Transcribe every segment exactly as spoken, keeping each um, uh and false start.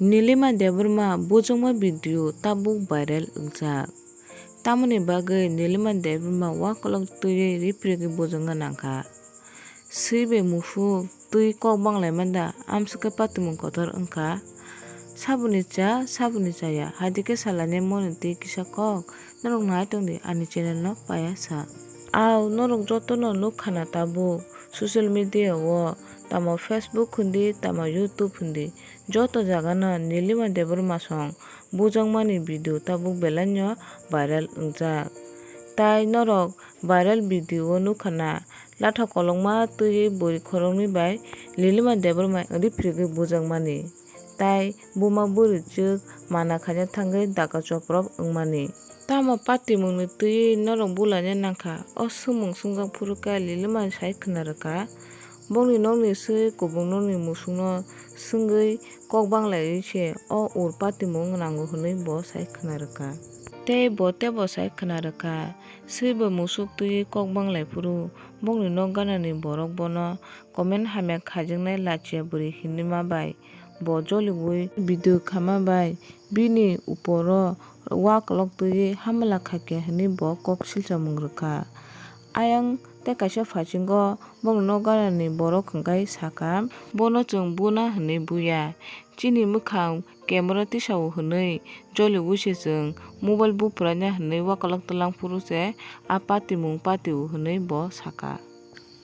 Nilima Debbarma bujwkma video tabuk viral wngjak. Tamoni bagwi Nilima Debbarma wakolok twiwi riprigwi bujwkna nangkha. Swi bai musuk twi kok banglaimanda amswkhe patimung kotor wngkha. Saboni cha, saboni chaya, haidikhe salainai moni twi kisa kok, norok nai tongdi ani channel no payasa. Ao norok jotono nukkhana tabuk social media o, tamo Facebook hwndi, tamo YouTube hwndi, joto jagano Nilima Debbarma song bujwkmani video tabuk belaino viral wngjak. Tai norok viral video o nukha na, latha kolokma twiwi bwrwi khoroknwi bai Nilima Debbarma riprigwi bujwkmani. Tai buma bwrwi chwk mana khaina thangwi daka choprop wngmani. Tamo patimungni twiwi norok bulaina nangkha, o swngmung swngjak phuru khe Nilima sai khna rwkha. Bongni nokni swi kubung nokni musukno swngwi kok banglaiwi se o ur patimung nango hwnwi bo sai khna rwkha. Tei bo teibo sai khna rwkha, swi bo musuk twiwi kok banglai phuru bongni nok ganani borok bono comment hamya khaijaknai lachiya bwrwi hinima bai bo joliui video khama bai bini uporo wakolok twiwi hamala khakya hwnwi bo kok silchamung rwkha. Ayang tei kaisa phaichingo bongni nok ganani borok hwnkhe sakha, "Bono chwng buna hwnwi buya. Chini mwkhang camera tisao hwnwi joliui se chwng mobile buphraina hwnwi wakolok twlang phuru se a patimung patio," hwnwi bo sakha.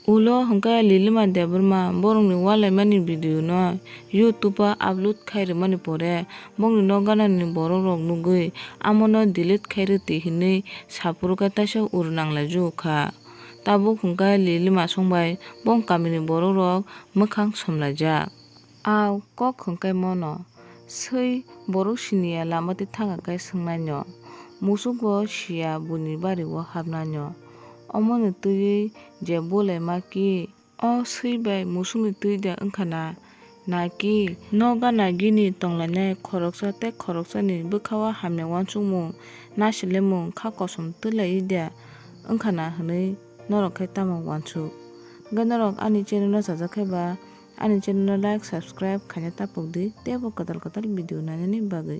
Ulo hwnkhe Nilima Debbarma borokni walaimani video no YouTube o upload khai rwmani pore bongni nok ganani borok rok nugwi amono delete khai rwtwi hinwi saphuru khe taisa ur nanglaijugo kha. Tabuk hwnkhe Nilima songbai bong kamini borok rok mwkhang somlaijak. Ao kok hwnkhe mono, swi borok siniya lama twi thangkha khe swngnaino, musuk bo siya buini bario hapnaino. Omoni twiwi je bulaima ki, o swi bai musukni twi da wngkha na, na ki nok gana gini tonglainai khoroksa tei khoroksani bwkhao hamya uansukmung, nasilimung, kha kosom twlaiwi da wngkha na hwnwi norok khe tamo uansuk? Hwnkhe norok ani channel no chajak khe ba ani channel no like, subscribe khaina tapuk di, teibo kwtal kwtal video nainani bagwi.